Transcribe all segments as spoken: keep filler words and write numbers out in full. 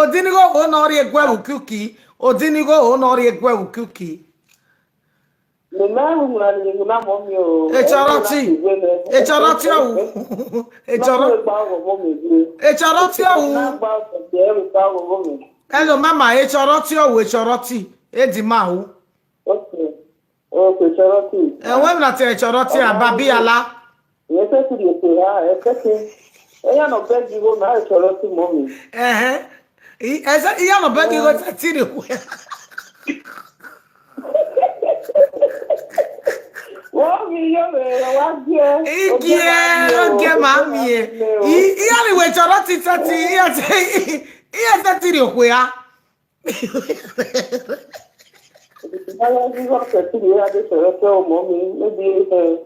Odinigho ho ne ọ rhie guẹ vbe ukiuki. Odinigho ho ne ọ rhie guẹ vbe ukiuki. Mẹ ma ru mwa ni mwa mọ mi o. Echọrọti. Echọrọti ọhu. Echọrọ. Echọrọti ọhu. Hello, mama, echọrọti ọhu, echọrọti. Edima hu. Okay. Okay, echọrọti. Ẹwẹ na te echọrọti a, Babiala. Ẹsẹ ti rhie okpia, ẹsẹ ti. Eya nọ bẹgị igho na, echọrọti mọ mi. Ẹhẹn. Ẹsẹ, iran nọ bẹgị igho, ẹsẹ ti rhie okpia. Wo mi yo vbe wa gie. Igie, ogie ma miẹn. Iran ni wẹ chọrọ ti thirty, iran thirty rhie okhuo ra. Malazi wa thirty rhie ra de sẹrẹ kẹ ọmọ mi, maybe, eh,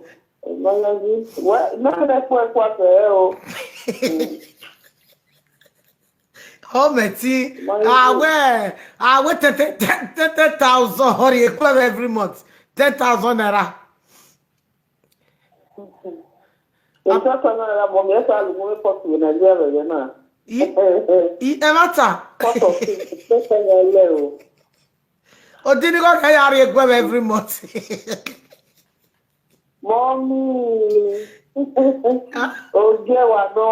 Malazi. Well, na na kpọ ẹkua sẹ o. Ọ mẹ ti, a wẹ, a wẹ ten, ten, ten, ten thousand ọ rhie club every month. Ten thousand naira. Ten thousand naira, mọ mi, ẹ ta lu mo vbe pot vbe Nigeria vbe ẹghẹ na. I, I, ẹ mwa ta. Pot of ten thousand naira lẹ o. Odinigho kẹ ya rhie club every month. Mummy, ogie wa nọ.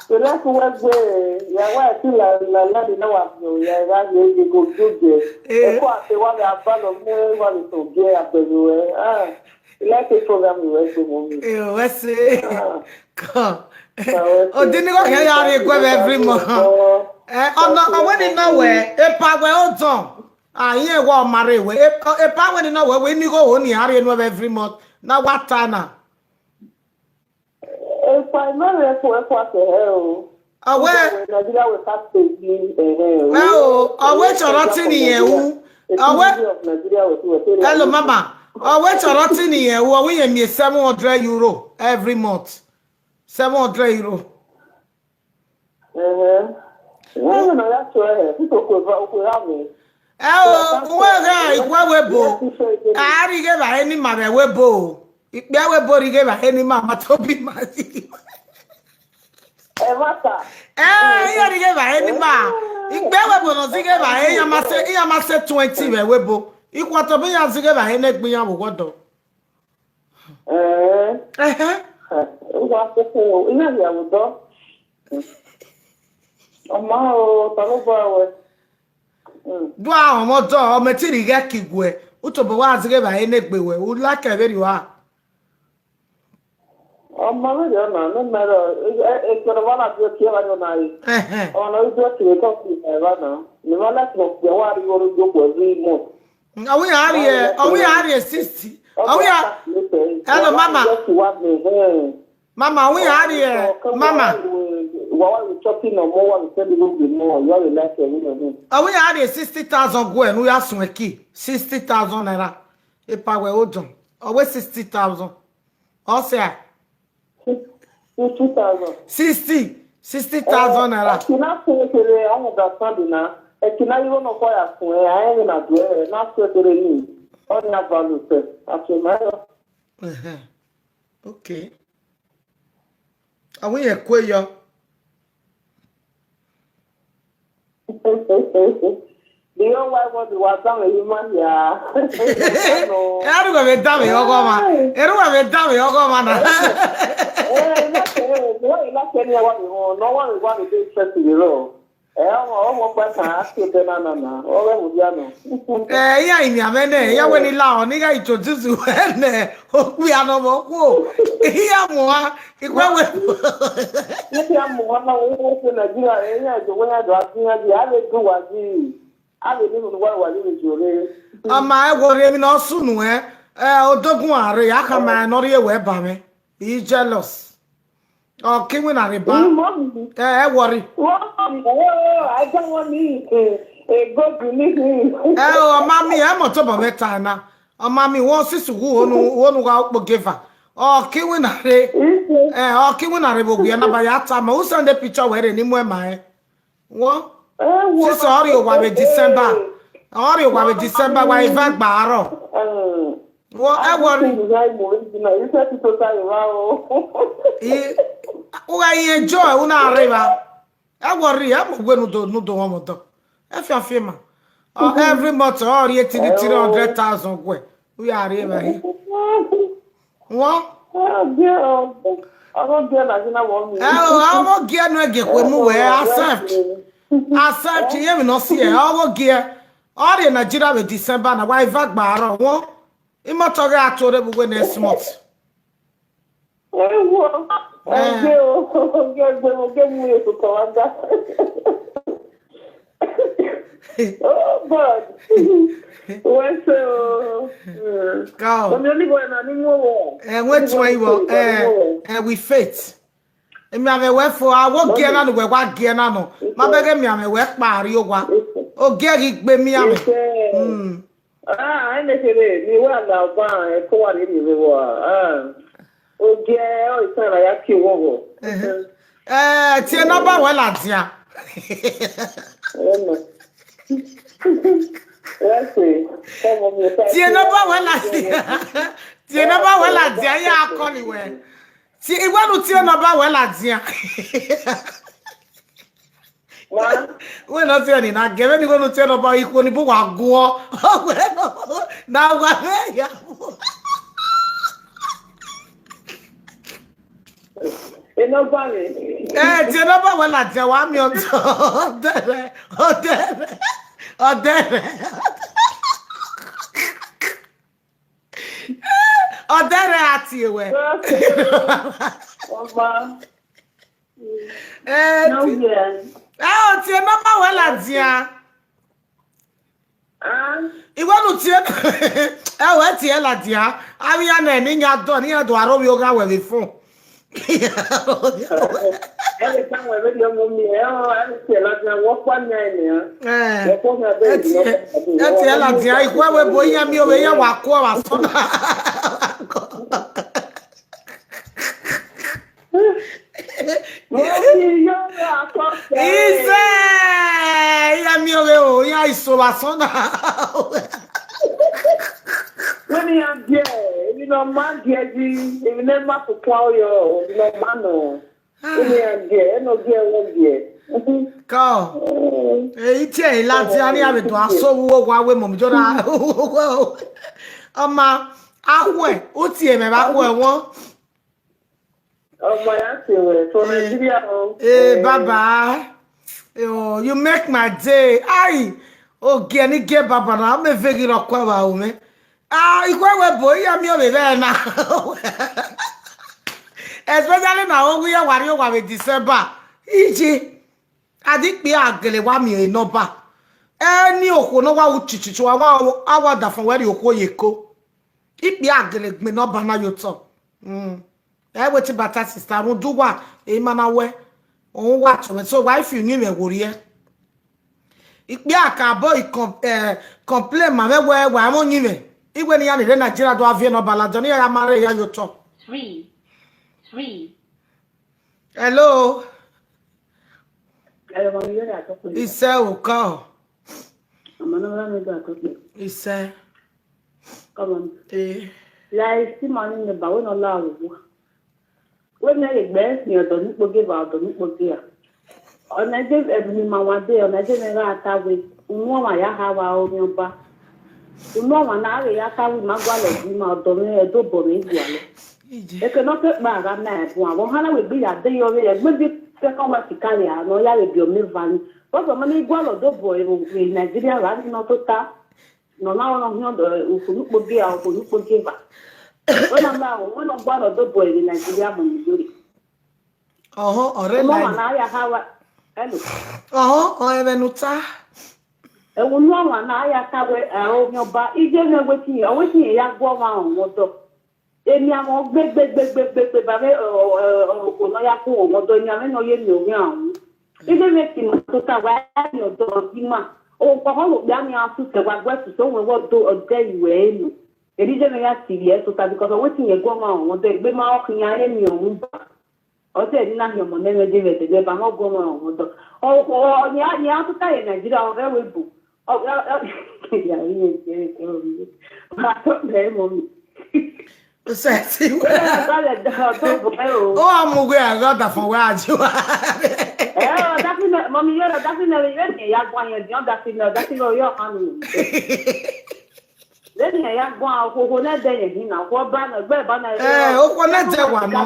Relax wẹ gbe, ya wa ti la la la ni na wa mi o, ya gha ye ye go ju je. Eh. Eko ate wa vbe abalọ mu wa vbe to gie abẹghe wẹ. Ah, I like the program you were doing, Mummy. Eh, wẹ se. Ah. Come. Odinigho kẹ ya rhie club every month. Eh, ọna, ọ wẹ ni nọ wẹ, epa wẹ odọn. Ah, iye wẹ ọ ma rre wẹ. E-, epa wẹ ni nọ wẹ, wẹ inigho ho ni a rhie nuẹ every month. Na wa ta na. Epa imẹ rẹ ko ẹkua sẹ hẹ o. Ọ wẹ Nigeria wẹ ka te yi, ẹhẹn, o. Ẹ o, ọ wẹ chọrọ tin ni yẹn wu. Ọ wẹ Nigeria wẹ ti wẹ te. Hello, mama. Ọ wẹ chọrọ tin ni yẹn wu, ọ wẹ yẹn miẹn seven hundred euro every month. Seven hundred euro. Ẹhẹn. Wẹ na ya so ẹhẹ, ti to ko va, ko ra mi. Ẹ o, uwẹ gha ikpia wẹ bo. A rhie ighe vbe eni ma vbe wẹ bo. Ikpia wẹ bo rhie ighe vbe eni ma, ma to bi ma. Ẹ mwa ta. Eh, iye rhie ighe vbe eni ma. Ikpia wẹ bo nọ zighe vbe, iran ma sẹ, iran ma sẹ twenty vbe wẹ bo. Ikhuo tobọ iran zighe vbe eni egbe iran vbe owa ọdọ. Eh. Ẹhẹn. Wa koko, iran ya vbe odọ. Ọ ma o, ta ló bọ wẹ? Mm. Do a họn mwẹ odọ, ọ mẹ ti rhie ighe ki guẹ. U tobọ wa zighe vbe eni egbe wẹ, u like vberriọ a. Ọ ma vberriọ na, ne mẹ rọ, e, e, e, kẹrẹ wa na do tie wa na ye. Ẹhẹn. Ọ na do tie ko ku mẹ wa na. Ni ma like no kpia wa rhie igho rhie okhuo every month. Ọ wẹ iran rhie, ọ wẹ iran rhie sixty. Ọ wẹ iran, hello, mama. Mama, ọ wẹ iran rhie, mama. Wa wa we shopping no more, wa we send the room more, you are like a woman. Ọ wẹ iran rhie sixty thousand guẹ, ne u ya suẹn ki. Sixty thousand naira. Epa wẹ odọn. Ọ wẹ sixty thousand. Ọ sẹ a? Sixty thousand. Sixty, sixty thousand naira. Ẹki na sẹ kere, I understand na. Ẹki na igho nọ kọ ya suẹn, a ẹmwẹ na do ẹ, na sẹ kere ni. Ọ ni a value sẹ, a sẹ ma yọ. Ẹhẹn. Okay. Ọ wẹ iran kue yọ. The whole wide world wa danmwẹ ye ima hia. Erha uwẹ vbe danmwẹ ọghọ ọmwa. Erha uwẹ vbe danmwẹ ọghọ ọmwa na. Eh, I like, eh, the way I like any wa vbe họn, ne wa vbe, wa vbe dey interested in law. Eh, ọmọ, ọmọ ọkpa kan a tie ẹdẹ na na na, ọ ghẹ vbe dia nọ. Eh, iran imian mwẹ nẹ, iran wẹ ni la ọ, ne I gha introduce wẹ nẹ, okpia ne ọ vbe okhuo. Iran mu a, ikhuẹ wẹ. Iran mu a na, wẹ wẹ Nigeria, eh, iran do, wẹ iran do, a ti iran di, a vbe du wa di, a vbe ni unu wa wa di vbe jore. Ọ ma ẹ wọrri emwi ne ọ sunu ẹ, eh, odogun a rre, a khama ẹn ne ọ rhie wẹ ba mwẹ. I jealous. Ọ ke iwinna rre ba. Mm, mommy. Eh, ẹ worry. Mommy, oh, I don't want me, eh, a good to meet me. Eh, oh, mommy, ẹ mọ tobọ mwẹ ta na. Ọ, mommy, wọ sisi wu onu, onu gha okpo geva. Ọ ke iwinna rre. Mm-hmm. Eh, ọ ke iwinna rre vbe owiẹ na ba ya ta ma. U send the picture wẹ rre ne I mu ẹn ma ẹn. Wọ. Eh, wọ. Sisi ọ rrie owa vbe December. Ọ rrie owa vbe December, wa eva gba arọ. Mm. Wọ, ẹ worry. I, u gha enjoy, u na rre evba. Ẹ worry, ẹ mọ wẹ ne u do, ne u do wọn mọ dọ. Ẹ fian fian ma. Ọ, every month, ọ rhie three, three hundred thousand guẹ. U ya rri evba hẹ. Wọ. Ẹ o, ọ gie nu ẹgie kue mu wẹ, accept. Accept, iye emwi ne ọ si ẹ, ọ vbe gie. Ọ rrie Nigeria vbe December na, wa eva gba arọ. Wọ. Imọto ghe a to rre vbe uwe next month. Ewo, eh, ẹgbẹ o, ẹgbẹ o, ẹgbẹ mu ye sotọ wa ga. Oh God. Wẹ se o. Ka o. Ọmọ oníbọn ẹna ni mu ọvọ. Ẹ wẹ tuen ivọ. Ẹ, ẹ, with faith. Emianmwẹ wẹ fo, a wo gie na nọ, wẹ wa gie na nọ. Ma bẹghe emianmwẹ wẹ kpa rrie owa. Ogie ghi gbe emianmwẹ. Mm. Ah, ẹnẹ kherhe, ni wa la ọba, ẹ ko wa rhie rhie vbe wa. Ah. Ogie ọ isan na ya kie oghọghọ. Ẹhẹn. Eh, tie nọmba wẹ ladian. Ẹnẹ. Wẹ se, kọmọ mi ta. Tie nọmba wẹ ladian. Tie nọmba wẹ ladian, ya kọni wẹ. Tie, I wẹ ne u tie nọmba wẹ ladian. Ma. Wẹ ne ọ tie ni na gẹ, vbene I wẹ ne u tie nọmba, ikhuo ni bu wa guọ. Wẹ nọ, na wa vbe ya. Enọgba mwẹ. Eh, tie nọmba wẹ ladian, wa miẹn ọdọ, ọdẹrẹ, ọdẹrẹ, ọdẹrẹ. Ọdẹrẹ a tie wẹ. Ọba. Eh, no, ti-, yeah. Eh, o tie nọmba wẹ ladian. Ah. I wẹ ne u tie, ẹ wẹ tie ladian. Avbe iran nẹ ne iran dọ, ne iran do aro vbe ogha wẹ vbe phone. Ẹ lè ta wẹ vbe rhie ọmọ mi, ẹ ọ, ẹ lè tie ladian, wẹ ọkpa yan ẹ nian. Eh. Wẹ ọkpa yan bẹẹ. Ẹ tie, ẹ tie ladian, ikhuẹ wẹ bo iran miẹn ovbe iran wa kuọ vbe asọn na. Mo ti yọ akọ kẹ. Ize, iran miẹn ovbe o, iran iso vbe asọn na. Wẹ ne iran gie, emwi ne ọ ma gie yi, emwi ne ma koko aro yọ, emwi ne ọ ma nọ. Wẹ ne iran gie, ẹ ne ọ gie, wẹ gie. Kọ. Eh. Èyí tí ẹ ladian ni avbe do aso wo wa wẹ mọ mi jọ na. Ọma, akhuẹ, u tie mwẹ vbe akhuẹ wọn. Ọmọ ya tie wẹ, from Nigeria o. Eh, baba. Oh, you make my day. Ai, ogie ni gie baba na, me ve ghi rọ kua vbe aro mwẹ. Ah, ikhuẹ wẹ bo, iran miẹn ovbe vbe na. Especially na, o wi ya wa rrie owa vbe December. Iji, a di kpia gele wa miẹn enọba. Eni okhuo ne ọ wa ru chichichi, wa wa, a wa dafọn wẹ rhie okhuo ye eko. Ikpia gele gbe enọba na ye otọ. Mm. Ẹ wẹ te bata sister, rhunmwuda uwa, emwi ma na wẹ, ọ wa tọ mwẹ, so wa fi uyinmwẹ wo rrie. Ikpia ka bọ i com-, eh, complain ma mwẹ wẹ wa mwẹ uyinmwẹ. Iwẹ ne iran ni rre Nigeria do a viẹ nọmba ladian, ne iran ya ma rre ya ye otọ. Three, three. Hello. Hello, mami, yẹrẹ atọ kpe. Isẹ o, kọ. Mama, no, mami, do atọ kpe. Isẹ. Come on. Eh. Like, see, mami, ne ba we no la wo. Wẹ ne egbe ni ọdọ ni kpogie ba ọdọ ni kpogie a. Ọna je, emwi ma wa de, ọna je ne gha ta wẹ, unu ọmwa ya ha wa orhiọn ba. Unu ọmwa na ghe ya ta wẹ, ima gualọ gbe ima, ọdọ mwẹ, ẹdobọ mwẹ i gualọ. Ije. Eke ne ọ te kpa gha na ẹbun, avbe ọ hana wẹ egbe ya de yọ vbe ẹgbẹn bi second wife carry a, ne ọ ya vbe biẹ ọmọ eva ni. Because ọmọ ni gualọ dobọ vbe Nigeria gha ni ne ọ tota. Ne ọ na rọnọ khian ọdọ, okhuo ni kpogie a, okhuo ni kpogie eva. Wẹ na ma, wẹ ne ọ gualọ dobọ vbe Nigeria mu ni dore. Ọhọ, ọre unu ọmwa na ya ha wa, hello. Ọhọ, ọ ẹmwẹ ne u ta. Ẹwẹ unu ọmwa na ya ta wẹ, ẹ, orhiọn ba, iye mwẹ wetin, ọ wetin ya gu ọmwa rọnmwẹ ọdọ. Emianmwẹ gbe, gbe, gbe, gbe, gbe, gbe, ba vbe, ọ, ọ, ọ, okhuo ne ọ ya gu rọnmwẹ ọdọ, emianmwẹ ne ọ ye miẹn orhiọn ahun. Iye mwẹ ti ma tota wa ya miẹn ọdọ ọghe ima. Okhuo ọkhọ okpia ni a suse, wa gu ẹre suse, owẹ wẹ ọdọ, ọdẹ iwẹ enu. Eri iye mwẹ ya ti vbiẹ tota, because ọ wetin ya gu ọmwa rọnmwẹ ọdọ, egbe ma ọ khian ye miẹn orhiọn ba. Ọ te ẹre na hiọn ọmọ ne ẹmwẹ de vbe ẹdẹdẹ ba ne ọ gu ọmọ rọnmwẹ ọdọ. Ọ, ọ, ọ, nia, nia tota ye Nigeria, ọ rre ẹvbo ebo. Ọ, ọ, ọ, ya ri ye, ye, ye, ye. Ma tọ mẹ, mummy. Sẹti wẹ. Ẹ, ba lẹ da, ọ tọ bọ ẹ o. Ọ a mu wẹ a gha da fọn wẹ a ji wa. Ẹ, ọ da fi mẹ, mummy, yọrọ da fi mẹ, yẹ ni ya gua yẹn, di ọ da fi mẹ, ọ da fi mẹ, ọ yọ ọmọ mi. Vbene iran ya guan, okhuo ne ẹdẹ yẹn hin na, okhuo ọba na, ẹgbẹ ẹba na. Eh, okhuo ne ẹdẹ wa nọ.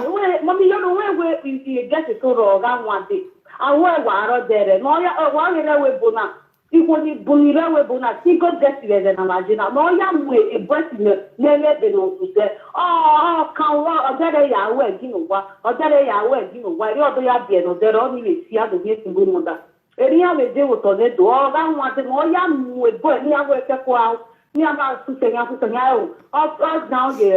Mummy, you know, when we, we, we get to Toro, that one day, and where we are there, no, ya, eh, wa ghi rre ẹvbo ebo na, ikhuo ni bun ni rre ẹvbo ebo na, ti go get vbe ẹghẹ na vbe aye na, ne ọ ya mu ebo ẹsi nẹ, ne ẹmwẹ ebe ne ọ suse. Ọ, ọ, kan wa, ọ dẹrẹ ya ru ẹgi ne owa, ọ dẹrẹ ya ru ẹgi ne owa, erriọ ọ do ya biẹ ne ọ dẹrẹ, ọ ni vbe si ado hiẹn tingbo ne ọ da. Erriọ iran vbe de vbe otọ ne do, ọ gha wan de, ọ ya mu ebo ne iran wẹ kẹkua, ne iran ma susẹ, iran susẹ, iran ro. Ọ, ọ dan ye,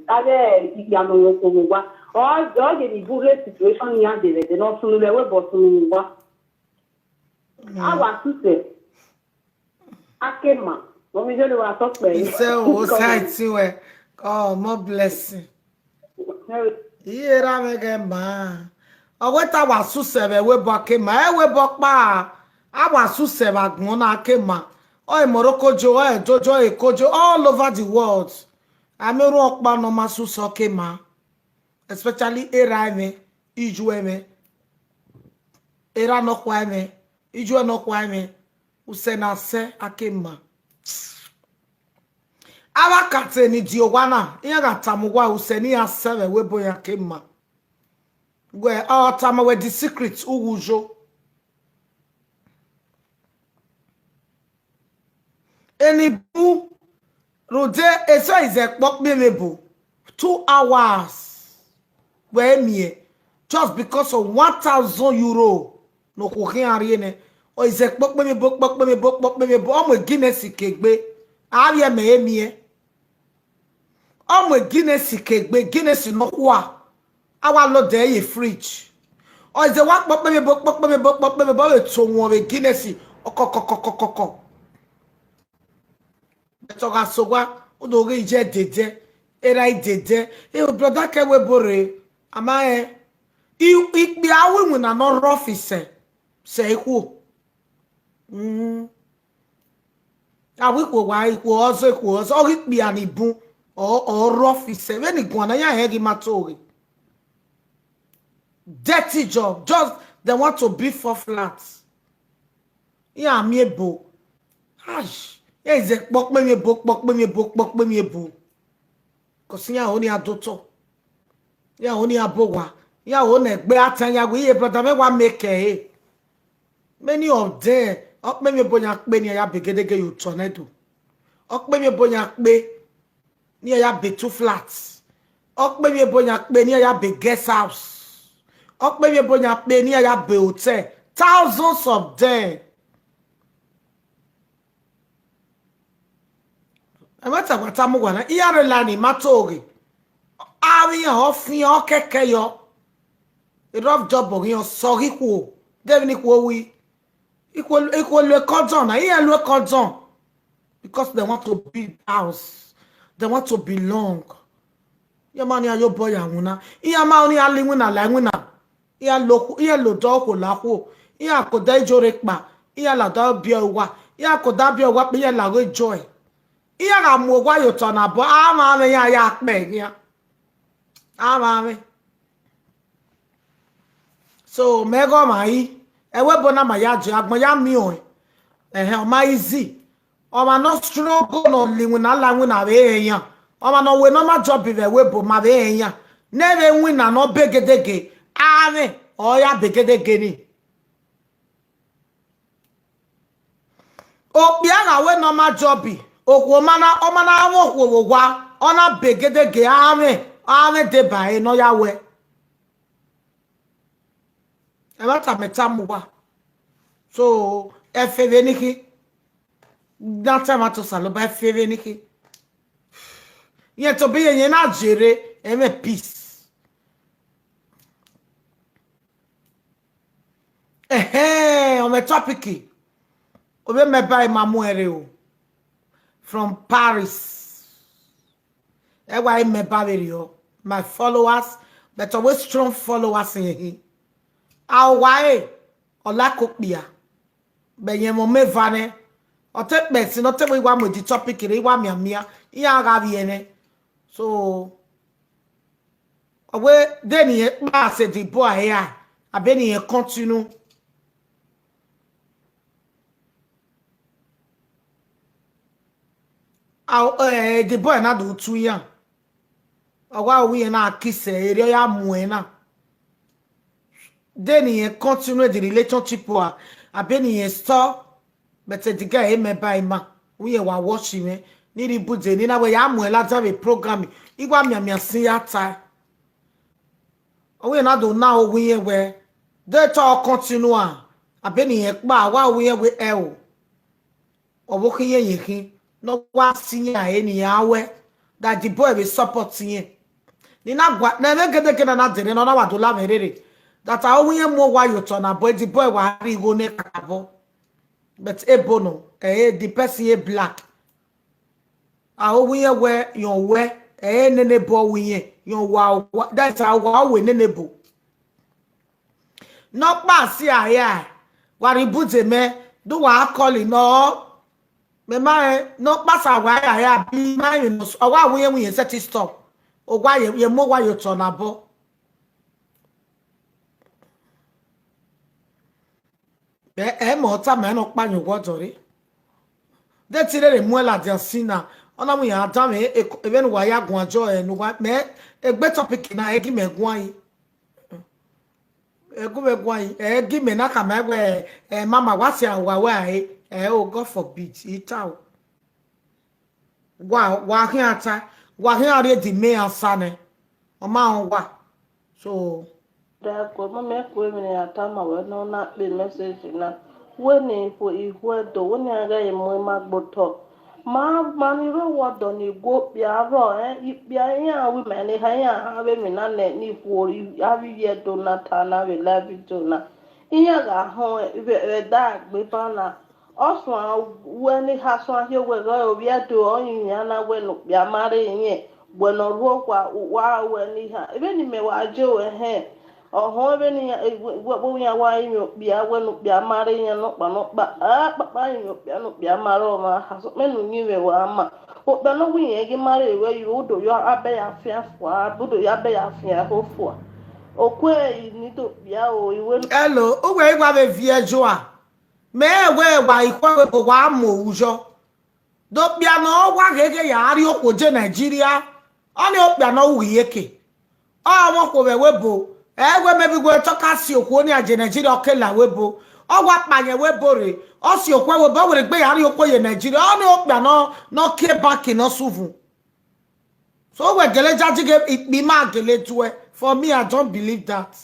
avbe iya ne ọ rọkọ vbe owa. Ọ, ọ ye ni bu rre situation ne iran de vbe ẹdẹ ne ọ sunu vbe ẹvbo ebo, ọ sunu vbe owa. A wa susẹ. A ke ma, ọ vbe yọrọ wa tọ kpẹre. Isẹ o, osa ẹtin wẹ. Oh, more blessing. Iye ra mwẹ ghẹ ma. Ọ wẹ ta wa susẹ vbe ẹvbo ebo, a ke ma. Ẹvbo ebo ọkpa, a wa susẹ vbe agbọn na, a ke ma. Ọ i Morocco jo, ọ i Edo jo, ọ i Eko jo, all over the world. A miẹn orhunmwu ọkpa ne ọ ma susẹ, ọ ke ma. Especially erha ẹmwẹ, iye ẹmwẹ, erha nọkhua ẹmwẹ, iye nọkhua ẹmwẹ, usẹ na sẹ, a ke ma. Avbe akate ni die owa na, iran gha tama uwa usẹ ne iran sẹ vbe ẹvbo ebo, iran ke ma. Wẹ, ọ tama wẹ the secret, u wu yo. Eni bun, rhunmwuda eso ẹzẹ kpọkpẹn vbe ebo, two hours, wẹ miẹn, just because of one thousand euro ne okhuo khian rhie nẹ, ọ i zẹ kpọkpẹn vbe ebo, kpọkpẹn vbe ebo, kpọkpẹn vbe ebo, ọ mu Guinness ke egbe, a vbiẹ mẹ e miẹn. Ọ mu Guinness ke egbe, Guinness nọkhua, a wa load ẹre ye fridge. Ọ i zẹ wa kpọkpẹn vbe ebo, kpọkpẹn vbe ebo, kpọkpẹn vbe ebo, ọ vbe to wọn vbe Guinness, ọkọkọkọkọkọ. But ọ gha sẹ owa, u do ghe iye dede, erha i dede. E brother ke ẹvbo ebo rre, a ma rẹn. I, ikpia ru iwinna ne ọ rough sẹ, sẹ ikhuo. Mm. A wẹ ikhuo wa, ikhuo ọzọ, ikhuo ọzọ, ọ ghi kpia ni bun, ọ, ọ rough sẹ. Vbene guan na, iran hẹ ghi ma to ghe. Dirty job, just they want to be four flat. Iran miẹn ebo. Ash, iran i zẹ kpọkpẹn vbe ebo, kpọkpẹn vbe ebo, kpọkpẹn vbe ebo. Cause iran ho ne iran do otọ. Iran ho ne iran bo owa. Iran ho ne ẹgbẹ a tan iran wẹ, iye brother mwẹ wa make ẹre. Many of them, ọkpẹn vbe ebo yan kpe ne iran ya be gedege ye otọ nẹ do. Ọkpẹn vbe ebo yan kpe ne iran ya be two flats. Ọkpẹn vbe ebo yan kpe ne iran ya be guest house. Ọkpẹn vbe ebo yan kpe ne iran ya be hotel. Thousands of them. Ẹmwata wa tama uwa na, iran rre la ni ma to ghe. Avbe iran ọ fian, ọ kẹkẹ yọ. Rough job ọ ghi yan sọ ghe ikhuo. De vbene ikhuo wi? Ikhuo, ikhuo lu ekọdọn na, iran lu ekọdọn. Because they want to build house. They want to belong. Iran ma ne iran ye obọ ya winna. Iran ma ne iran la iwinna la iwinna. Iran lo okhuo, iran lo odọ okhuo la okhuo. Iran koda ijo rre kpa, iran la odọ biẹ owa. Iran koda biẹ owa kpa, iran la ghe joy. Iran gha mu owa ye otọ na bọ, a mwamwa iran ya kpẹ eghian. A mwamwa. So, mẹ ghe ọmwa yi, ẹvbo ebo na ma ya je agbọn ya miẹn ọẹn. Ẹhẹn, ọ ma easy. Ọmwa ne ọ struggle, ne ọ la iwinna la iwinna vbe rẹn yan. Ọmwa ne ọ wẹ ne ọ ma jọ bi vbe ẹvbo ebo ma vbe rẹn yan. Ne vbe winna ne ọ be gedege, a mwẹ, ọ ya be gedege ni. Okpia gha wẹ ne ọ ma jọ bi, okhuo ma na, ọ ma na mwẹ okhuo vbe owa, ọ na be gedege, a mwẹ, a mwẹ deba ẹre ne ọ ya wẹ. Ẹmwata mẹ tama uwa. So, ẹfe vbe ne I khin. Na tama to Osanobua, ẹfe vbe ne I khin. Irẹn tobọ irẹn, irẹn na jere ẹmwẹ peace. Ẹhẹn, ọ mwẹ topic. Ovbi mẹ ba ima mu ẹre o. From Paris. Ẹ wa i mẹ ba vbe rriọ, my followers, but always strong followers in him. A wa e, ọ like okpia. But yẹn mwẹ ọmọ eva nẹ. Ọ te kpẹ sin, ọ te wẹ I wa mu the topic rre, I wa mianmian, iran gha vbiẹ nẹ. So, ọ wẹ de ne irẹn kpa sẹ the boy hia, abe ne irẹn continue. A, eh, the boy na do tu iran. Ọ wa ru iran na kiss ẹre, ọ ya mu ẹn na. De ne irẹn continue the relationship ua, abe ne irẹn stop, but the girl e mẹ ba ima, wẹ irẹn wa watch mwẹ, ne I rhie ibude ne I na wẹ ya mu ẹn ladian vbe program, I wa mianmian sin ya tae. Ọ wẹ irẹn na do na o wẹ irẹn wẹ, De te ọ continue, a, abe ne irẹn kpa, wa ru irẹn wẹ ẹo. Ọvbokhan irẹn ye khin, ne ọ wa si iran ẹre ne iran wẹ, that the boy vbe support irẹn. Ne I na gua, ne ẹmwẹ gedegede na na dene ne ọ na wa do la mwẹ rere, that a ru irẹn mu owa ye otọ na, but the boy wa rhie igho nẹ kakabọ. But ebo nọ, ẹre the person ye black. A ru irẹn wẹ, irẹn wẹ, ẹre nene ebo ru irẹn, irẹn wa, wa, that is a wa ru nene ebo. Nọkpa si a hia, wa rhie ibude mẹ, do wa call nọ. Mẹ ma rẹn, nọkpa sa wa hia hia, bi ma rẹn nọ, ọ wa ru irẹn wẹ irẹn set stop. Owa ye, ye mu owa ye otọ na bọ. Ẹ, ẹ mẹ ọ tama ẹn ne ọ kpa yan owa ọdọ rre. De te I rherhe muẹn ladian sin na, ọ na mu iran danmwẹ e-, e-, vbene uwa ya guan jọ ẹre ne uwa mẹ egbe topic na, ẹ gi mẹ guan yi. Ẹ gu mẹ guan yi, ẹ gi mẹ na khama wẹ, ẹ, mama, wa siẹ owa wẹ a re, ẹ, o, God forbid, I ta o. Wa, wa khian ta, wa khian rhie the main answer nẹ, ọ ma rẹn uwa. So, Dagua, ma mẹ ku emwi ne a tama wẹ ne ọ na kpe message na. Wẹ ne ikhuo, ikhuo Ẹdo, wẹ ne iran ghẹ mu ima gbe otọ. Ma, ma ni rre owa ọdọ ni gu okpia rrọọ, ẹn, ikpia iran ru ima ne eha iran han vbe emwi na nẹ, ne ikhuo ri, avbe ivbi Ẹdo na ta na vbe live video na. Iran gha họn vbe, vbe ẹdẹ agbọn na. Ọ suẹn wẹ ne eha suẹn hiẹ wẹ ghe ovbi Ẹdo ọre rinmwian na wẹ ne okpia ma rre irẹn, wẹ ne ọ rhuo owa, uwa ruẹ ne iha. Vbene imẹ wa je ruẹ hẹn, ọ họn vbene iran, wẹ, wẹ iran wa rinmwian okpia, wẹ ne okpia ma rre irẹn nọkpa nọkpa, a kpakpa rinmwian okpia ne okpia ma rre ọmwa, a sokpan ne uyinmwẹ wa ma. Okpia ne ọ wẹ irẹn ghi ma rre ruẹ, u do ya bẹ ya fian fua, u do ya bẹ ya fian ho fua. Okue ni do kpia o, iwe. Hello, uwẹ i wa vbe viẹ jua. Mẹ rẹn wẹ wa ikhuẹ wẹ wa mu owa yọ. Do okpia ne ọ wa gheghe ya rrie okhuo je Nigeria. Ọnii okpia ne ọ ru iyeke. Ọ mwẹ okhuo vbe ẹvbo ebo. Ẹ wẹ maybe wẹ te ọ ka si okhuo nia je Nigeria, ọ ke la ẹvbo ebo. Ọ wa kpa yan ẹvbo ebo rre. Ọ si okhuo ẹvbo ebo, ọ werriegbe ya rrie okhuo ye Nigeria. Ọnii okpia ne ọ, ne ọ kie bank ne ọ suvun. So wẹ gele judge ghe ikpia ima gele duẹ. For me, I don't believe that.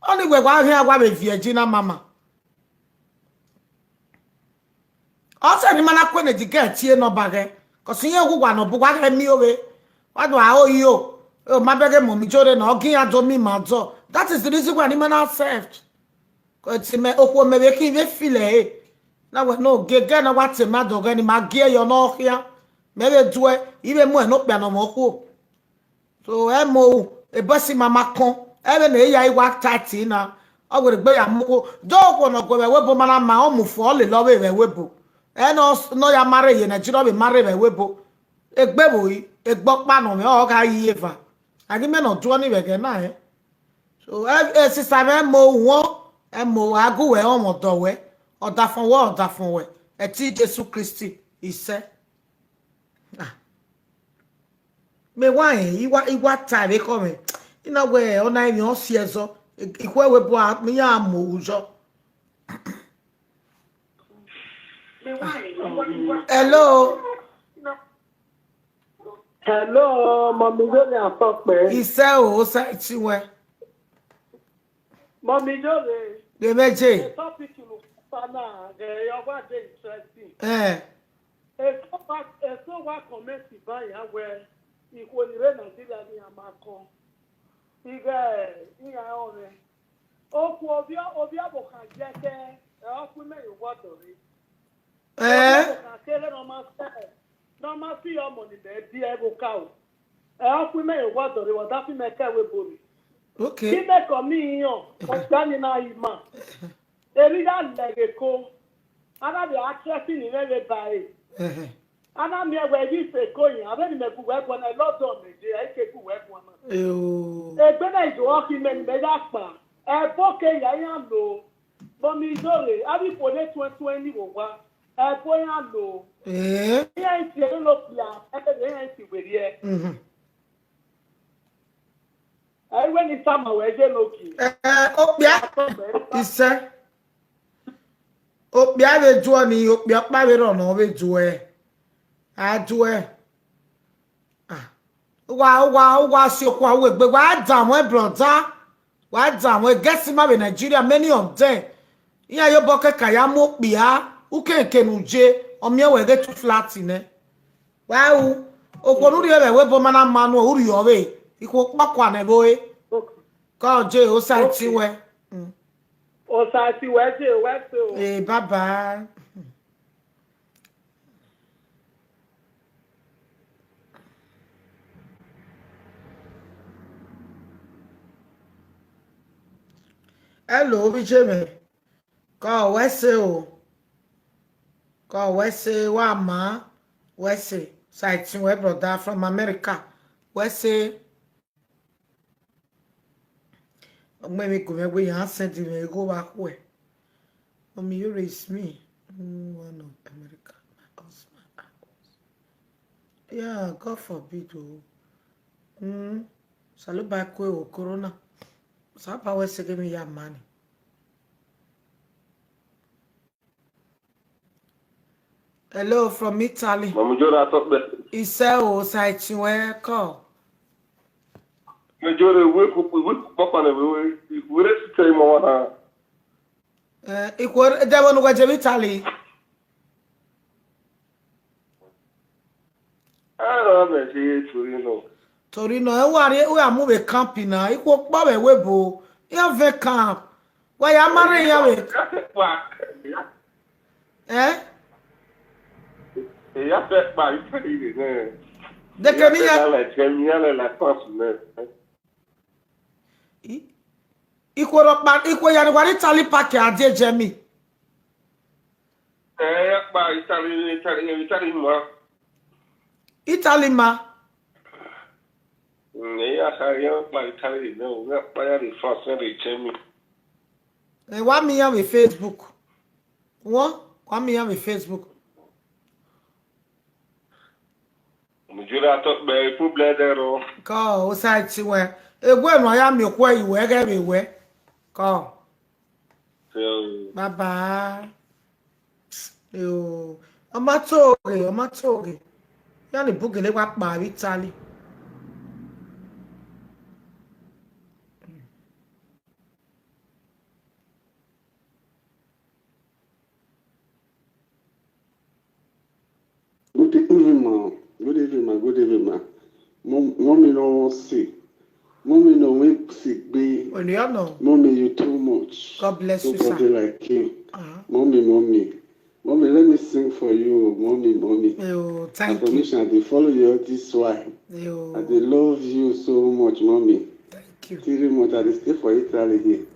Ọnii wẹ wa khian wa vbe viẹ ji na mama. Ọ sẹ ne ima na kue ne the girl tie nọ ba ghẹ, 'cause irẹn wu uwa nọ bu uwa ghẹ miẹn ovbe. Wa do aro yo, o ma bẹghe mummy Ijore na, ọ gi iran do miẹn ima dọ. That is the reason why ne ima na accept. 'Cause mẹ, okhuo mẹ vbe khin vbe feel ẹre. Na wẹ no, gege na wa te ma dọ ghẹ ne ima gie yọ ne ọ khian. Mẹ vbe duẹ, I vbe mu ẹn ne okpia ne ọ mwẹ okhuo. So, ẹ mo ru, ebo ẹse ima ma kọn, ẹ vbene eya i wa tight na, ọ werriegbe ya mu okhuo. Do okhuo ne ọ gue vbe ẹvbo ebo ma na ma, ọ mu fo, ọ lele ọvbehe vbe ẹvbo ebo. Ẹ ne ọ s-, ne ọ ya ma rre ye Nigeria, ọ vbe ma rre vbe ẹvbo ebo. Egbe vbo ri, egbe ọkpa nọ mwẹ, ọ gha ye eva. A ghi mẹ ne ọ duọ ni vbe ẹghẹ na rẹn. So, ẹ, ẹ, sister mwẹ, ẹ mo ru, ẹ mo ru, a gu wẹ ọmwa ọdọ wẹ, ọdafọn wẹ, ọdafọn wẹ, ẹtin Jesu Kristi, isẹ. Ah. Mẹ wa rẹn, I wa, I wa ta vbe ekhọe mwẹ. I na wẹ, ọ na emwi ọ si ẹzọ, ikhuo ẹvbo ebo a, iran mu owa yọ. Hello. Hello, mummy Ijore Atọkpẹ. Isẹ o, osẹ ẹtin wẹ. Mummy Ijore. Ghe mwẹ je. The topic you look for now, eh, your word dey interesting. Eh. Eso wa, eso wa comment ba ya wẹ, ikhuo ni rre Nigeria ni a ma kọn. Ighe, iran ọnrẹn. Okhuo ovbi, ovbi ọvbokhan ye ẹkẹ, ẹ, ọ khuẹ imẹ ye owa ọdọ rre. Ovbi Eh? ọvbokhan kere ne ọ ma sẹ, ne ọ ma fi ọmọ ni mẹ biẹ ẹvbo ka o. Ẹ, ọ khuẹ imẹ ye owa ọdọ rre, wa da fi mẹ ke ẹvbo ebo rre. Okay. Imẹ kọ mi iyan, ọgba ni na ima. Emwi gha lẹghe ko, a na vbe a threaten mwẹ vbe ba ẹre. Ẹhẹ. A na miẹn wẹ, vbe ise ko yan, avbe ni mẹ gu wẹ guan na, London mẹ ye, ẹ i ke gu wẹ guan na. Eo. Egbe na i do ọkhi mẹ ni mẹ ya kpa. Ẹbo ke ya iran lo. Mummy Ijore, avbe ikhuo ne tuẹn tuẹn ni vbe owa. Ẹbo iran lo. Eh. Iran i tie ne okpia, ẹbe iran i tie werriẹ. Mhm. Ẹ i wẹ ne I tama wẹ ye ne ogie. Eh, okpia. Atọkpẹ. Isẹ. Okpia vbe duọ ni, okpia ọkpa vbe rrọọ nọ vbe duẹ. A duẹ. Ah. Uwa, uwa, uwa si okhuo a wegbe, wa da mwẹ brother. Wa danmwẹ, guest ma vbe Nigeria, many of them. Iran ye obọ kẹkan ya mu okpia, ukenke ne u ye, ọ miẹn wẹ ghe two flat nẹ. Wa ru, okhuo ne u rhie vbe ẹvbo ebo ma na ma nuẹn, u rhie ọvbe, ikhuo kpọkua nẹ vbe ore. Kọ je, Osaiti wẹ. Mm. Osaiti wẹ je, wẹ se o. Eh, bye bye. Hello, ovbi iye mwẹ. Kọ wẹ se o. Kọ wẹ se, wa ma, wẹ se. Osaiti wẹ, brother from America. Wẹ se. Ọ gbẹn emwi gu mwẹ wẹ iran send mwẹ igho vbe akhuẹ. Mommy, you raise me. Mm, one of America, my husband, I was. Yeah, God forbid o. Mm, Osanobua ku ẹre o, corona. Osanobua wẹ sẹ ghe emwi ya ma ni. Hello, from Italy. Mami Jore atọ kpẹ. Isẹ o, Osaiti wẹ kọ. Mami Jore, wẹ ku, wẹ ku kpakpa nẹ, wẹ, wẹ, wẹ re sitẹ ima wa na. Eh, ikhuo, de vbọ ne uwẹ je vbe Italy? Ẹ, mẹ je Torino. Torino, ẹ wa rrie, u ya mu vbe camp na, ikhuo kpọ vbe ẹvbo ebo, iran vẹ camp. Wa ya ma rre iran vbe. Ya fẹ kpa, ya fẹ kpa, I tell you, man. Dekẹ ne iran, like, Germany, like, like, France, man. I, ikhuo rhọkpa, ikhuo ya ni wa rrie Italy park a die Germany. Eh, ya kpa Italy, Italy, Italy ma. Italy ma. Mm, ya kha, ya kpa Italy, no, ya kpa ya rrie France, ya rrie Germany. Eh, wa miẹn iran vbe Facebook. Wọ, wa miẹn iran vbe Facebook. Mami Jore atọ kpẹ, problem ẹdẹ rrọọ. Kọ, Osaiti wẹ. Ewe ne a ya miẹn okhuo ẹre, wẹ ghẹ vbe wẹ. Kọ. Bye bye. Yo, ọ ma to ghe, ọ ma to ghe. Ya ni bu gele wa kpa vbe Italy. Good evening, ma. Good evening, ma. Good evening, ma. Mom-, mommy no wan see. Mommy no wan see gbe. Mommy, you too much. God bless you, sir. Nobody like you. Uh-huh. Mommy, mommy. Mommy, let me sing for you, mommy, mommy. Yo, thank you. I promise I dey follow you all this while. Yo. I dey love you so much, mommy. Thank you. Three months, I dey stay for Italy here.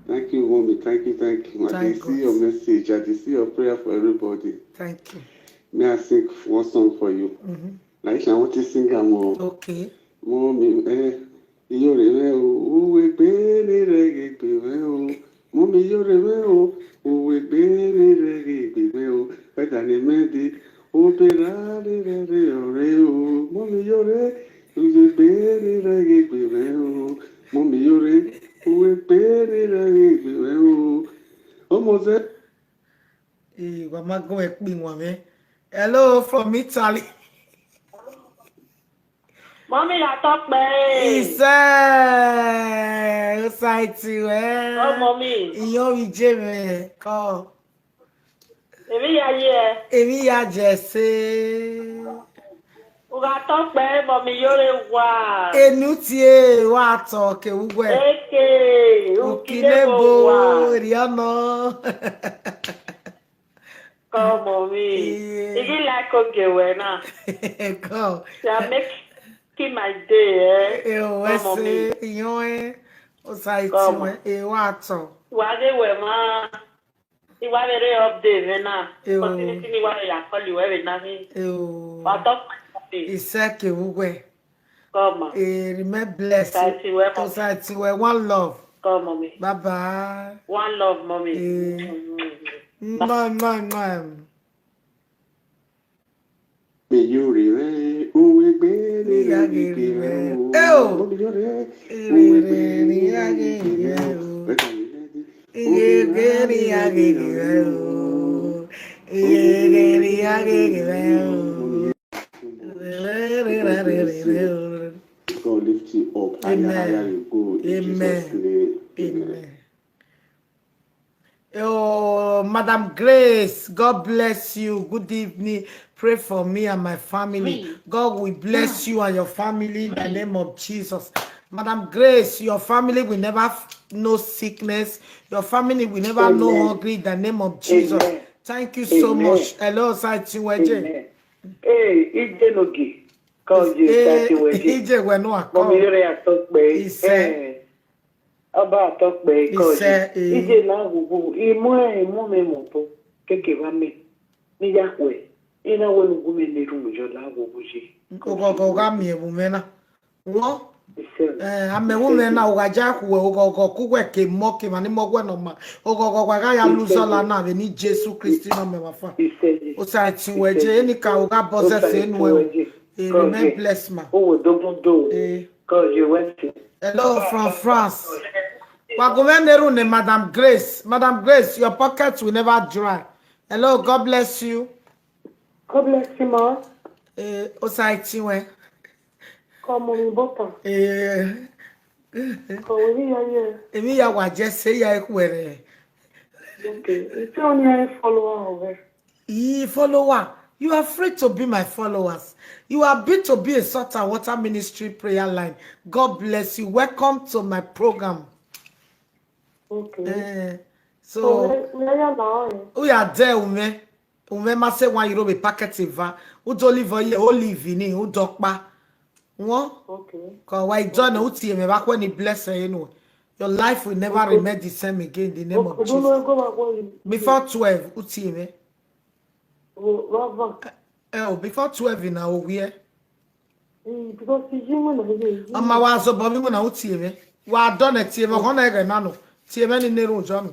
Thank you, mommy. Thank you, thank you. I dey see your message. I dey see your prayer for everybody. Thank you. May I sing one song for you? Mm-hmm. Laisha, I want to sing am o. Okay. Mommy, eh, iyore mwẹ o, uwegbe ne rẹ ghe egbe mwẹ o. Mommy, iyore mwẹ o, uwegbe ne rẹ ghe egbe mwẹ o. Whether ne mẹ de, obera ne rẹ rre ọre o. Mommy, iyore, uwegbe ne rẹ ghe egbe mwẹ o. Mommy, iyore, uwegbe ne rẹ ghe egbe mwẹ o. Ọmọ zẹ. Eh, wa ma gun ẹkpi wan mwẹ. Hello, from Italy. Mommy, atọ kpẹ. Isẹ, Osaiti wẹ. Oh, mommy. Iyọnmwi je mwẹ, kọ. Emwi ya ye. Emwi ya jẹ ẹse. U gha tọ kpẹ, mommy, iyore wa. Enu tie wa tọ ke uwẹ. Eke, uki ne bo wa. Erriọ nọ. Come, mommy. Yeah. I ghi like ogie wẹ na. Come. You are making my day, eh? Eh, oh, come, mommy. Iyọn, eh, Osaiti wẹ, eh, wa tọ. Wa ghe wẹ ma, I wa vbe rre update mwẹ na. Eh, oh. Opportunity ni wa vbe ya call wẹ vbe na ni. Eh, oh. Wa tọ. Isẹ ke vbe uwẹ. Come, ma. Eh, remain blessed. Osaiti wẹ, mommy. Osaiti wẹ, one love. Come, mommy. Bye bye. One love, mommy. Eh. Mm. Mwah, mwah, mwah. Me yo re rẹ uwegbe ne ya ghe rẹ o. Eh, o. Me yo re uwegbe ne ya ghe rẹ o. Uwegbe ne ya ghe rẹ o. Uwegbe ne ya ghe rẹ o. lift you up higher, higher you go in Jesus' name. Amen. Oh, Madam Grace, God bless you. Good evening. Pray for me and my family. God will bless you and your family in the name of Jesus. Madam Grace, your family will never f- no sickness. Your family will never no hungry in the name of Jesus. Thank you so much. Hello, Saiti Weje. Amen. Hey, Ije Nogi. Come, Ije, Saiti Weje. Ije we no akọ. Mọmi yọrẹ atọ kpẹ. Ise. Eh. Ọba atọ kpẹ kọ. Ise, eh. Ije na ghughu, imọ imọ mẹ mọ bọ, keke vba mẹ, ne I ya khuẹ, I na wẹ ne u gu mwẹ ne erhunmwu yọ la ghughu ye. Oghọghọ gha miẹn vbe umẹ na. Wọ? Ise. Eh, a mẹ vbe umẹ na, u gha ja khuẹ, oghọghọ ku wẹ ke mọ, ke emwa ni mọ wẹ ne ọ ma. Oghọghọ wa gha ya lose all na vbe ni Jesu Kristi nọ mẹ vbe afa. Ise. Osaiti Weje, enikaro gha bọ zẹ sẹ nuẹn o. Eh, remain blessed, ma. O we dogun do. Eh. Hello, from France. Wa gu mwẹ ne erhunmwu ne Madam Grace. Madam Grace, your pocket will never dry. Hello, God bless you. God bless you, ma. Eh, Osaiti wẹ. Come on, Bota. Eh. Come on, yeah, yeah. Emwi ya wa je se ya ekhuẹrẹ. Okay. It's only a follower over. Ee, follower, you are free to be my followers. You are free to be a salt and water ministry prayer line. God bless you. Welcome to my program. Okay. Eh, so, so, we, we are now, eh? U ya dẹ umẹ, umẹ ma sẹ one euro vbe packet eva. U do live ye olive ni, u do kpa. Wọ? Okay. Kọ wa idọ na, u tie mwẹ vbe akhọe ni bless ẹ nuẹn. Your life will never remain the same again in the name of Jesus. Before twelve, u tie mwẹ. Ẹ o, before twelve na o wiẹ. Ọ ma wa zobọ vbe iwinna, u tie mwẹ. Wa dọ nẹ tie mwẹ, ọkhọ na ẹghẹ na nọ. Tie mwẹ ni ne erhunmwu jọ nọ.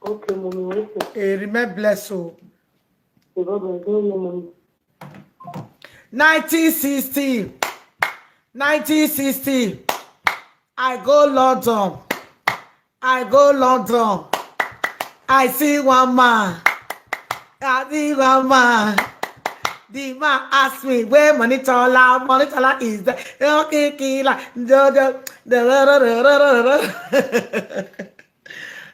Okay, mommy, okay. Eh, remain blessed o. Bye bye, don't you, mommy? Nineteen sixty. Nineteen sixty. I go London. I go London. I see one man. I see one man. The man ask me, "Where Money Tola? Money Tola is the okay killer." Do, do, do, do, do, do, do, do.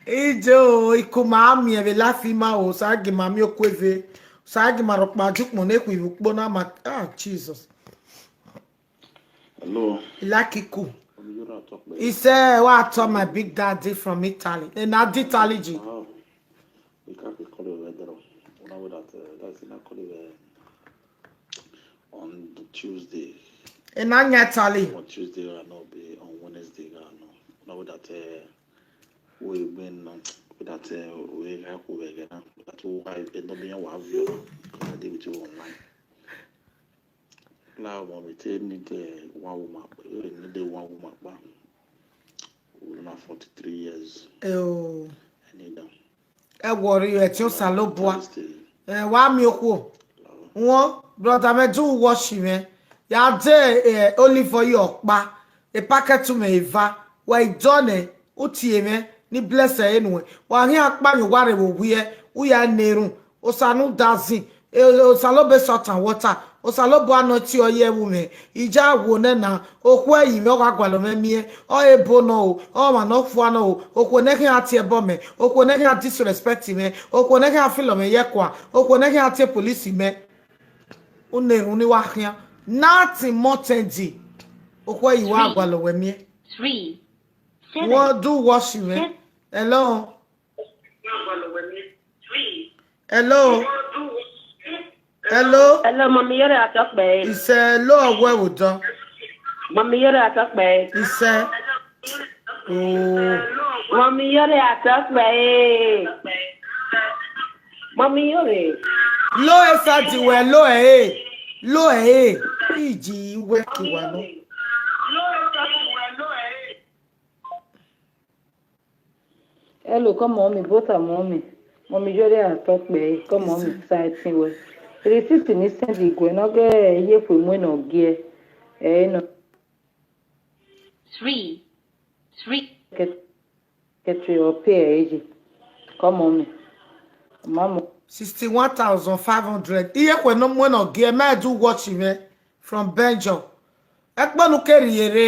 Ijo, ikuma miẹn vbe life ima o, sa gi ma miẹn okueve, sa gi ma rhọkpa jukpọn ne khu ivbi ukpo na ma, ah, Jesus. Hello. Ilakiku. He said, "What I told my big daddy from Italy." And not Italy, G. Wow. We can't be calling her there. Una with that, uh, that's not calling her on the Tuesday. And not Italy. On Tuesday, I know, be on Wednesday, I know. Una with that, uh, we been, uh, with that, uh, we have over again. That why it not being one view. Because I did with you online. Now, mommy, they need, uh, one woman. They need one woman. Una forty-three years. Oh. I need them. Ẹ worry, ẹ tie Osanobua. Ẹ wa miẹn okhuo. Wọ, brother, mẹ do watch mwẹ. Ya de, eh, olive oil ọkpa, e packet mwẹ eva. Wa idọ nẹ, u tie mwẹ, ni bless ẹ nuẹn. Wa khian kpa mwẹ, wa rre vbe owiẹ, u ya ne erhunmwu. Osa ne u da zin, e, Osanobua salt and water, Osanobua nọ tie ọye ẹvbo mwẹ, I ya wo nẹ na, okhuo ẹre mwẹ ọ gha gualọ mwẹ miẹn, ọ ebo nọ o, ọmwa ne ọ fua nọ o, okhuo ne khian tie ẹbọ mẹ, okhuo ne khian disrespect mwẹ, okhuo ne khian filo mwẹ ye ẹkua, okhuo ne khian tie police mẹ. U na erhunmwu ni wa khian, nothing more than the, okhuo ẹre wa gualọ wẹ miẹn. Wọ do watch mwẹ. Hello. Hello. Hello. Hello, Mọmi Yore Atọkpẹ. Isẹ, hello, ọwẹ wo dọ. Mọmi Yore Atọkpẹ. Isẹ. Oh. Mọmi Yore Atọkpẹ. Mọmi Yore. Lo esa di wẹ lo ẹ. Lo ẹ. Iji wẹ ki wa nọ. Hello, come on, me, both are mommy. Mommy, Jori Atọkpẹ, come on, me, exciting way. Receipt ni send igwe, no ge ye fu mu no ge. Eh, no. Three. Three. Get, get your pay, eh. Come on, me. Mama. Sixty-one thousand five hundred. Iye kwe no mu no ge, me do watch him, eh, from Belgium. Ẹkpọ ne u ke rhie rre,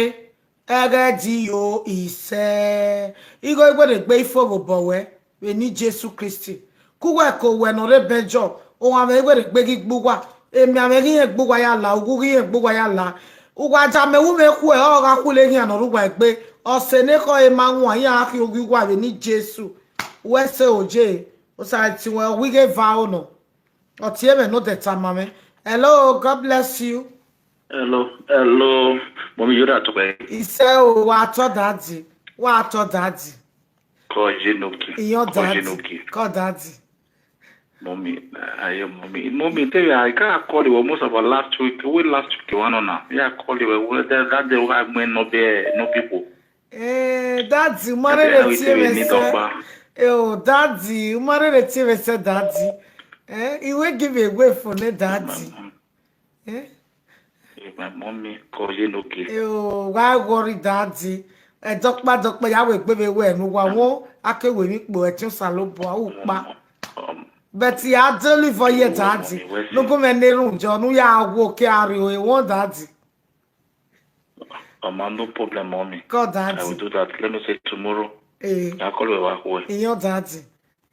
ẹghẹ di yo isẹ. Igho iwere gbe ifo vbe obọ wẹ, vbe eni Jesu Kristi. Ke uwẹ ke owẹ ne ọ rre bẹnjọ, ohanmwẹ iwere gbe ghi gbe uwa, emianmwẹ ghi rẹn gbe uwa ya la, uwu ghi rẹn gbe uwa ya la. Uwa da mẹ wu mwẹ khuẹ, ọ gha khulo eghian ne ọ rre uwa egbe. Ọse ne ekhọe ma wan, iran gha khian oghi uwa vbe eni Jesu. Wẹ sẹ oje, Osaẹtin wẹ, ọ wẹ ighe eva ro nọ. Ọ tie mwẹ ne ọ dẹ tama mwẹ. Hello, God bless you. Hello, hello, mọmi, yọrọ atọkpẹ. Isẹ o, wa tọ dadi, wa tọ dadi. Kọ ye noki, Iyọn kọ ye dadi, noki. Kọ dadi. Mọmi, aye mọmi, mọmi, te ya, I ka call you almost about last week, we last week, one on now. Ya call you, we, that, that day, we had when no be, no people. Eh, dadi, u ma rere tie mwẹ sẹ. Eh, oh, dadi, u ma rere tie mwẹ sẹ, dadi. Eh, I will give away for ne dadi. Eh? Eh, my mommy, kọ ye noke. Eh, oh, why worry, dadi? Eh, dọkpa, dọkpa, ya wẹ gbe vbe wẹ ne uwa wọn, a ke wẹ emwi kpo ẹtin Osanobua, u kpa. But ya deliver ye, dadi. Nugun mwẹ ne erhunmwu jọ, ne u ya wo ke a rrie ore wọn, dadi. Mama, no problem, mommy. Kọ dadi. I will do that. Let me say tomorrow. Eh. Ya call we wa khuẹ. Iyọn dadi.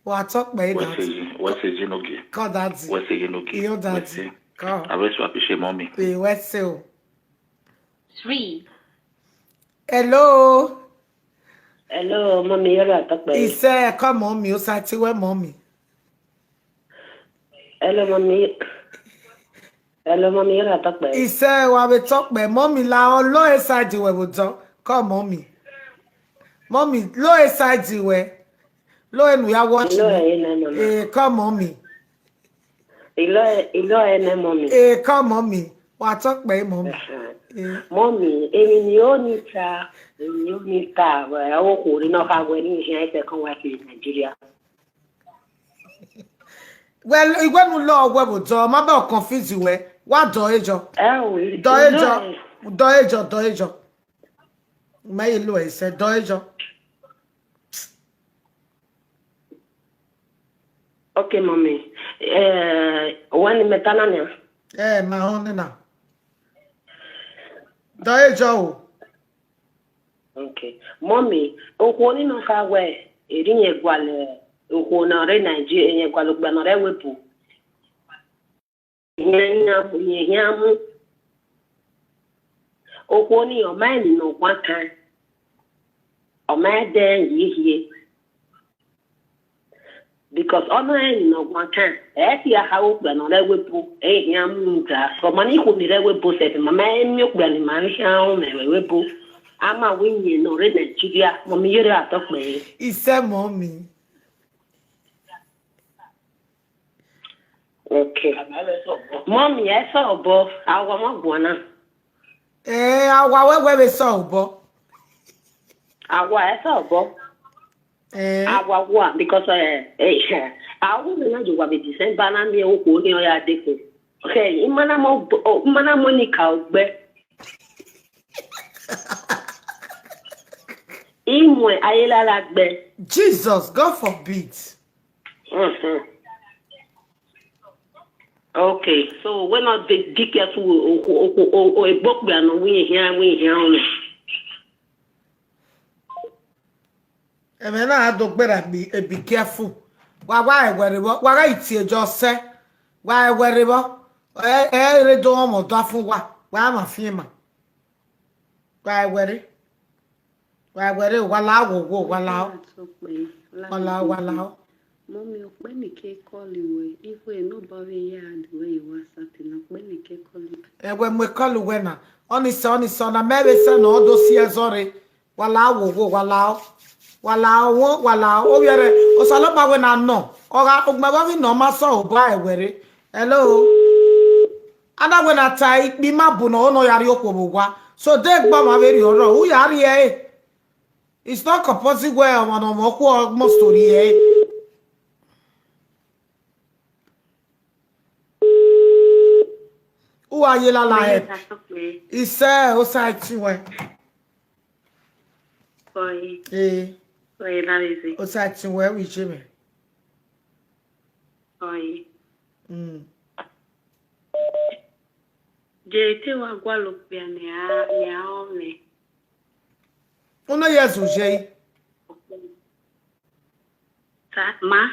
Wa tọ kpẹ, wẹ dadi. Sẹ yi, wẹ sẹ yi nogie. Kọ dadi. Wẹ sẹ yi nogie. Iyọn dadi. Wẹ sẹ. Kọ. I always appreciate mommy. Eh, wẹ sẹ o. Three. Hello. Hello, mommy, yọrọ atọkpẹ. Isẹ, kọ mọmi, Osaẹtin wẹ mọmi. Hello, mommy. Hello, mommy, yọrọ atọkpẹ. Isẹ, wa vbe tọkpẹ, mọmi la ọ, lo e side wẹ vbe odọ, kọ mọmi. Mọmi, lo e side wẹ, lo enu ya watch. Ilo me. Ẹ nẹ, mama. Eh, kọ mọmi. Ilo, ilo ẹ nẹ, mommy. Eh, kọ mọmi. Wa tọkpẹ, mọmi. Ẹhẹn. Eh. Mommy, emwi ne I ho ni ta, emwi ne I ho ni ta, wẹ, okhuo ne ọ kha wẹ ne I khian second wife in Nigeria. Well, iwẹ nu lọ wẹ vbe odọ, ma bẹ confuse wẹ. Wa dọ ejọ. Ẹ o, dọ ejọ, dọ ejọ, dọ ejọ. Ma ye lo ẹsẹ, dọ ejọ. Okay, mommy. Eh, wẹ ne mẹ ta na nia? Eh, ma họn nena. Dọ ejọ o. Okay. Mommy, okhuo ni nọ kha wẹ, erriọ irẹn gualọ, okhuo ne ọ rre Nigeria, irẹn gualọ okpia ne ọ rre ẹvbo ebo. Irẹn khian mu, irẹn khian mu. Okhuo ni, ọ ma rẹn emwi ne ọ guan kan. Ọ ma rẹn ẹdẹ hiehie. Because ọ ma rẹn emwi ne ọ guan kan, ẹ i tie a kha wẹ okpia ne ọ rre ẹvbo ebo, ẹ i khian mu da. Sẹ ọma ni ikhuo ni rre ẹvbo ebo sẹfe, ma ma miẹn okpia ne ima khian ru mwẹ vbe ẹvbo ebo. A ma wẹ irẹn ne ọ rre Nigeria, mommy, yọrọ atọkpẹ. Isẹ, mọmi. Okay. Mommy, ẹ sẹ obọ, a wa ma guan na. Eh, a wa wẹ wẹ vbe sẹ obọ. A wa ẹ sẹ obọ. Eh. A wa wa, because, eh, eh, a wu ne na ju wa vbe December na miẹn okhuo ni ọ ya dekun. Okay, ima na mọ, ima na mọ ni ka ogbẹ. Imue ayelala gbẹ. Jesus, God forbid. Mhm. Okay, so we no dey be careful, o, o, o, o, o, egbe okpia nọ, we hear, we hear only. Ẹmwẹ na do gbera be, eh, be careful. Wa, wa ẹwẹre vbọ, wa gha tie jọ sẹ. Wa ẹwẹre vbọ. Ẹ, ẹ re do ọmọ da fun wa. Wa ma fiẹn ma. Wa ẹwẹre. Wa ẹwẹre, wa la wo wo, wa la o. Wa la o, wa la o. Mọmi, okpẹ ni ke call wẹ, ikhue ne ọ ba vbe ya add wẹ ye WhatsApp na, okpẹ ni ke call wẹ. Ẹwẹ mu call wẹ na. Ọni sẹ, ọni sẹ, ọna mẹ vbe sẹ nọ, ọ do si ẹzọ rre. Wa la wo wo, wa la o. Wa la o, wa la o. Ovbi ẹre, Osanobua wẹ na nọ. Ọ gha, ogbẹn vbe nọ ma sẹ obọ ẹwẹre. Hello. A na wẹ na ta ikpe ima bu nọ, ọ nọ ya rrie okhuo vbe owa. So de egbe ọmwa vberriọ rrọọ, u ya rrie ẹre. It's not compulsory wẹ ọmwa ne ọmwa okhuo must to rrie ẹre. U wa ye lala help. Isẹ, Osaẹtin wẹ. Ọe. Ee. Ọe, na vbe ze. Osaẹtin wẹ, vbe iye mwẹ. Ọe. Mm. Je te wa gualọ okpia ne a, ne a rọnmwẹ. Uno years u ye? Sa, ma.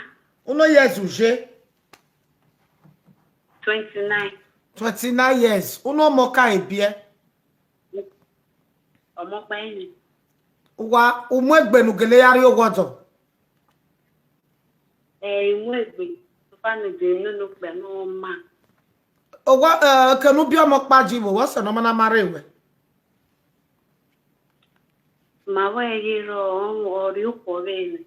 Uno years u ye? Twenty-nine. Twenty-nine years. Uno ọmọ ka ebiẹ? Ọmọ ọkpa ẹre. Uwa, u mu egbe ne u gele ya rrie owa ọdọ? Eh, I mu egbe. Ofa ne de no no kpẹ no ma. Owa, eh, ke ne u biẹ ọmọ ọkpa ji vbo, wẹ sẹ ne ọ ma na ma rre wẹ? Ma wẹ ye rọ, ọ rrie okhuo vbe ne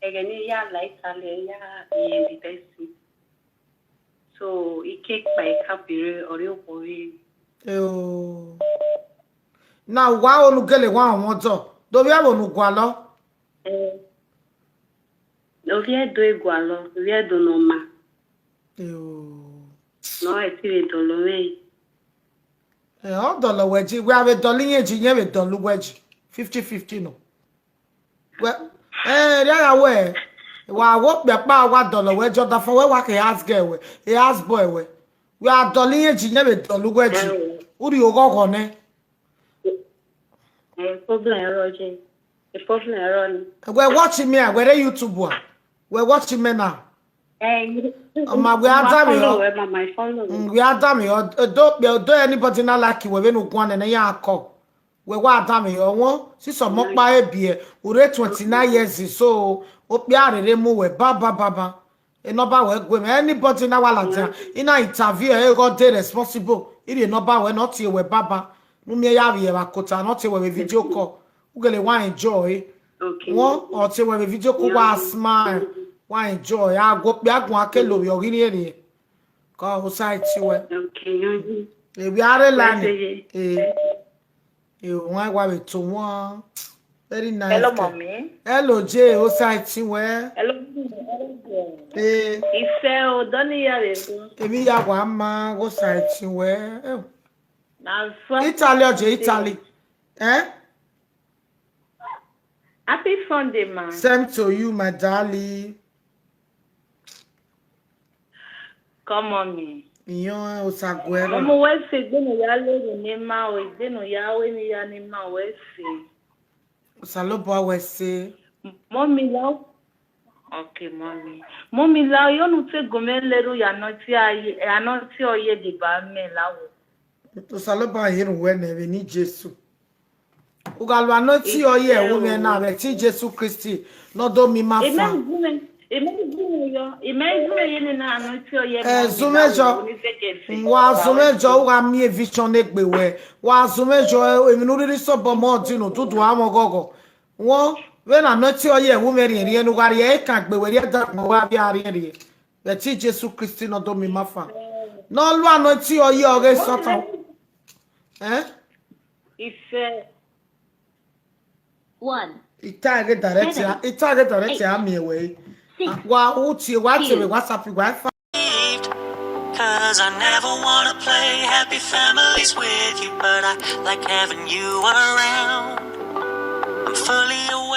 ẹghẹ ne I ya la Italy, I ya ye university. So, I ke kpa ika bire ọ rrie okhuo vbe. Eo. Na uwa ro ne u gele wa rọnmwẹ ọdọ, do vbe ẹvbo ne u gualọ? Eh, ovbi Ẹdo I gualọ, ovbi Ẹdo ne ọ ma. Eo. Ne ọ ẹtin vbe dọlọ mwẹ. Eh, ọ dọlọ wẹ ji, wẹ a vbe dọlọ irẹn ji, irẹn vbe dọlọ uwẹ ji. Fifty fifty nọ. Wẹ, eh, rhia gha wẹ, wa wo kpẹkpa wa dọlọ wẹ ji, ọdafẹn wẹ wa ke house girl wẹ, e house boy wẹ. Wẹ a dọlọ irẹn ji, irẹn vbe dọlọ uwẹ ji. U rhie oghọghọ nẹ. Eh, problem ẹrọ je. Eh, problem ẹrọ ni. Wẹ watch me, wẹ rre YouTube wa. Wẹ watch me na. Eh, Ọ ma wẹ a ma da mwẹ follow ọ. Wẹ, ma, ma follow wẹ. Mm, wẹ a da mwẹ ọ, do kpẹ, do anybody na like wẹ vbene u guan nẹ, ne iran call. Wẹ wa da mwẹ ọ, wọ, since ọmọ ọkpa ebiẹ, u rre twenty-nine years, so, okpia rere mu wẹ, ba, ba, ba, ba. Enọba wẹ gue mwẹ, anybody na wa ladian, I na interview ẹ, e gho de responsible, I rhie enọba wẹ ne ọ tie wẹ baba, ne u miẹn ya vbiẹ vbe akota, ne ọ tie wẹ vbe video call, u gele wa enjoy. Okay. Wọ, ọ tie wẹ vbe video call, wa smile, wa enjoy, a gu okpia guan kele ovbi ọ ghi rhiẹnrhiẹn. Ka Osa tie wẹ. Okay, yanjú. Evbi a rre la ni. Wẹ se ye. Eh. Eh, wan wa vbe to wan. Very nice. Hello, girl. Mommy. Hello, Jay. Osa tie wẹ. Hello, mommy. Hello, girl. Eh. Ife o, dọni ya vbe gun. Emwi ya wa ma, Osa tie wẹ. Eh. Na so Italy, ọ je Italy. Eh? Happy Sunday, ma. Same to you, my darling. Come on, me. Iyan Osa guẹ rọ. Mọmọ wẹ se egbe ne ya lele ne ma o, egbe ne ya we ne ya ne ma wẹ se. Osanobua wẹ se. Mọmi la. Okay, mommy. Mọmi la, yo nu te gomẹ leru ya nọ ti aye, ya nọ ti ọye deba mẹ la wo. Osanobua ye rhunmwẹ nẹ vbe ni Jesu. U gha lu anointing ọye ẹvbo mwẹ na vbe ẹtin Jesu Kristi ne ọ do miẹn ima fan. Imẹ zumwẹ, imẹ zumwẹ yọ, imẹ zumwẹ ye ne na anointing ọye. Eh, zumwẹ jọ, wa zumwẹ jọ, u gha miẹn vision ne egbe wẹ. Wa zumwẹ jọ, emwi ne u rhirhi sobọ mọ ọdin ne ududu a mwẹ ọghọghọ. Wọ, vbene anointing ọye ẹvbo mwẹ rhiẹnrhiẹn ne u gha rhie ẹkan gbe wẹ rhie da gbọn wa vbe a rhiẹnrhiẹn. Vbe ẹtin Jesu Kristi ne ọ do miẹn ima fan. Ne ọ lu anointing ọye ọghe Sọtan. Eh? Ife. One. Ita ghe direct ya, ita ghe direct ya mi we. Six. Wa u tie, wa tie vbe WhatsApp, wa fa. Cause I never wanna play happy families with you, but I like having you around. I'm fully aware